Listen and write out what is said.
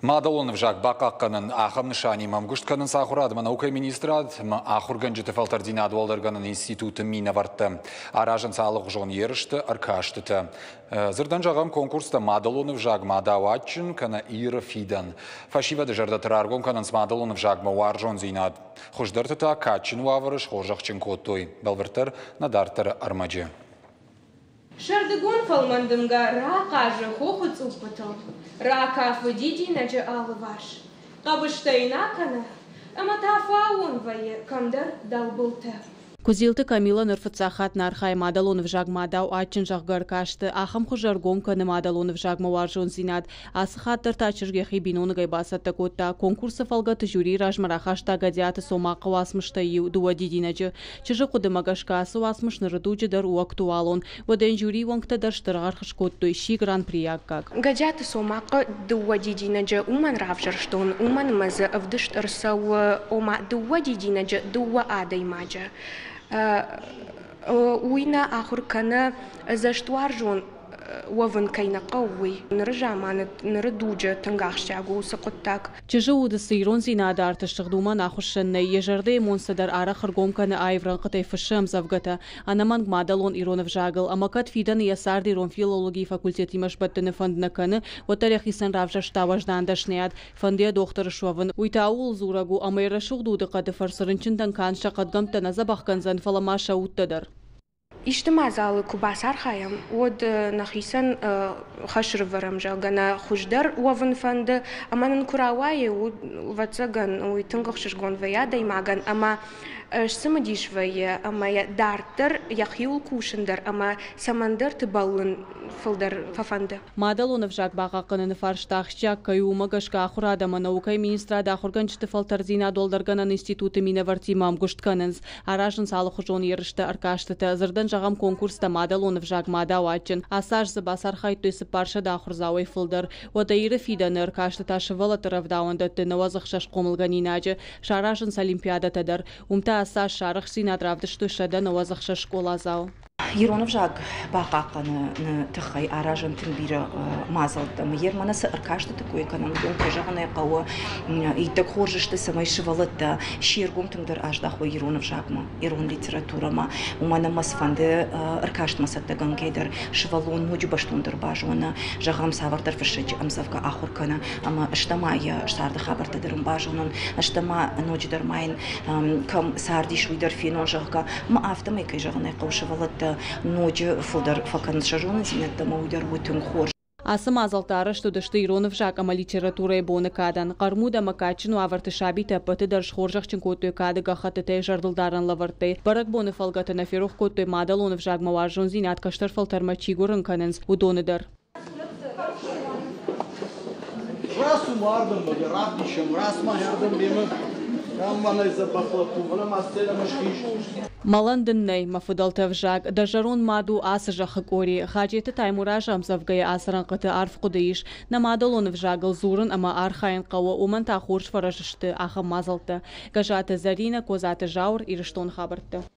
Мадӕлон ӕвзаг бахъахъхъӕнын ахӕм нысанимӕ ӕмгуыст кӕнынц ахуырад ӕмӕ наукӕйы министрад ӕмӕ ахуыргӕнджыты фӕлтӕрддзинад уӕлдӕргӕнӕн институты минӕвӕрттӕ. Аразынц алыгъуызон ерысты ӕркастытӕ. Дзырдӕн зӕгъӕм, конкурстӕ «Мадӕлон ӕвзаг мадау адджын» кӕнӕ «Иры фидӕн». Фӕсивӕды зӕрдӕты раргом кӕнынц мадӕлон ӕвзагмӕ уарзондзинад. Хуыздӕрты та кадджын уавӕры схорзӕхджын кодтой. Бӕлвырддӕр нӕ дарддӕры ӕрмӕджы. Сӕрдыгон фӕлмӕн дымгӕ рахъазы хохы цъуппытыл, ракафы дидинӕджы алыварс, хъӕбыстӕ йын акӕны ӕмӕ та фӕаууон вӕййы кӕмдӕр дӕлбылты. Куыдзилты Камила ныр фыццаг хатт нӕ архайы мадӕлон ӕвзаг мадау адджын, зӕгъгӕ, ӕркасты. Ахӕм хуызы ӕргом кӕны мадӕлон ӕвзагмӕ уарзондзинад. Ацы хатт дӕр та чызг йӕхи биноныгӕй бацӕттӕ кодта. Конкурсы фӕлгӕты жюрийы размӕ рахаста Гӕдиаты Цомахъы уацмыстӕй иу дыууӕ дидинӕджы. Чызджы хъуыдымӕ гӕсгӕ ацы уацмыс ныры дуджы дӕр у актуалон. Уӕдӕ йын жюрийы уӕнгтӕ дӕр стыр аргъ скодтой, сси гран-прийы аккаг. Гӕдиаты Цомахъы дыууӕ дидинӕджы уымӕн равзӕрстон, уымӕн ӕмӕ дзы ӕвдыст ӕрцӕуы, ома дыууӕ дидинӕджы дыууӕ адӕймаджы. Уый нӕ ахуыр кӕны цӕстуарзон уӕвын кӕй нӕ хъӕуы, уый. Ныры заманы, ныры дуджы тынг ахсджиаг у уыцы хъуыддаг. Чызджы уды цы ирондзинады арт ссыгъд, уымӕн ахуыссӕн нӕй, йӕ зӕрдӕйы монцтӕ дӕр арӕх ӕргом кӕны аив рӕнхъытӕй фыссы ӕмдзӕвгӕтӕ, ӕнӕмӕнг мадӕлон ирон ӕвзагыл, ӕмӕ кӕд фидӕны йӕ цард ирон филологийы факультетимӕ сбӕттыны фӕнд нӕ кӕны, уӕддӕр йӕхицӕн равзӕрста уӕздан дӕсныйад, фӕнды йӕ дохтыр суӕвын. Уый та ууыл дзурӕг у, ӕмӕ йӕ рӕсугъд удыхъӕды фӕрцы рынчынтӕн канд сӕ хъӕдгӕмттӕ нӕ дзӕбӕх кӕндзӕн, фӕлӕ ма сӕ удтӕ дӕр. Исты мадзалы куы бацархайӕм, уӕд нӕхицӕн хӕс рывӕрӕм, зӕгъгӕ, нӕ хуыздӕр уӕвын фӕнды, ӕмӕ нын куы рауайы, ӕвӕццӕгӕн, уый тынг ӕхсызгон вӕййы адӕймагӕн ӕмӕ сцымыдис вӕййы ӕмӕ йӕ дарддӕр йӕхиуыл кусын дӕр ӕмӕ цӕмӕндӕрты бӕллын фылдӕр фӕфӕнды. Мадӕлон ӕвзаг бахъахъхъӕныны фарста ахсджиаг кӕй у, уымӕ гӕсгӕ ахуырад ӕмӕ наукӕйы министрад ахуыргӕнджыты фӕлтӕрддзинад уӕлдӕргӕнӕн институты минӕвӕрттимӕ ӕмгуыст кӕнынц. Аразынц алыхуызон ерыстӕ, ӕркастытӕ, дзырдӕн зӕгъӕм, конкурстӕ мадӕлон ӕвзаг мадау адджын. Ацы аз дзы бацархайдтой 400 ахуырдзауӕй фылдӕр. Уӕдӕ Иры фидӕны ӕркастытӕ сывӕллӕтты рӕвдауӕндӕтты 96 хъомылгӕнинаджы. Саразынц олимпиадӕтӕ дӕр. Уым та ацы аз сӕ арӕхстдзинад равдыстой 196 скъоладзау. Ирон ӕвзаг бахъахъхъӕныны тыххӕй аразӕм тынг бирӕ мадзӕлттӕ. Мыййаг мӕнӕ цы ӕркастыты кой кӕнӕм, уыдон, кӕй зӕгъын ӕй хъӕуы, иттӕг хорз сты, цӕмӕй сывӕллӕттӕ се ргом тынгдӕр аздахой ирон ӕвзагмӕ, ирон литературӕмӕ. Уымӕн ӕмӕ цыфӕнды ӕркастмӕ цӕттӕгӕнгӕ дӕр сывӕллон ноджы бӕстондӕр базоны, зӕгъӕм, цавӕрдӕр фыссӕджы ӕмдзӕвгӕ ахуыр кӕны ӕмӕ стӕ-ма йӕ царды хабӕрттӕ дӕр ын базонон, стӕ-ма ноджыдӕр ма йын кӕм цардис, уый дӕр фенон, зӕгъгӕ. Ӕмӕ афтӕмӕй, кӕй зӕгъын ӕй хъӕуы, сывӕллӕттӕ ноджы фылдӕр фӕкӕнынц сӕ зонындзинӕдтӕ ӕмӕ уый дӕр у тынг хорз. Ацы мадзӕлттӕ арӕзт уыдысты ирон ӕвзаг ӕмӕ литературӕйы боны кадӕн. Хъӕрмуд ӕмӕ кадджын уавӕрты сабитӕ ӕппӕты дӕр схорзӕхджын кодтой кады гӕххӕттытӕй, зӕрдылдарӕн лӕвӕрттӕй. Бӕрӕгбоны фӕлгӕты нӕ ферох кодтой мадӕлон ӕвзагмӕ уарзондзинад кӕстӕр фӕлтӕрмӕ чи гуырын кӕнынц, уыдоны дӕр. Рацу ма ардӕм, равдисӕм, рацу ма ардӕм мемӕ. Кӕм мӕнӕй дзӕбӕх лӕппу, фӕлӕ ма сценӕмӕ схиз. Мӕлӕн дын нӕй, мӕ фыдӕлты ӕвзаг, дӕ зӕронд мад у ацы зӕххы къори. Хаджеты Таймуразы ӕмдзӕвгӕйы ацы рӕнхъыты арф хъуыды ис. Нӕ мадӕлон ӕвзагыл дзурын ӕмӕ архайын хъӕуы, уымӕн та хорз фӕрӕз сты ахӕм мадзӕлттӕ. Гӕззаты Зӕринӕ, Козаты Зауыр, Ирыстоны хабӕрттӕ.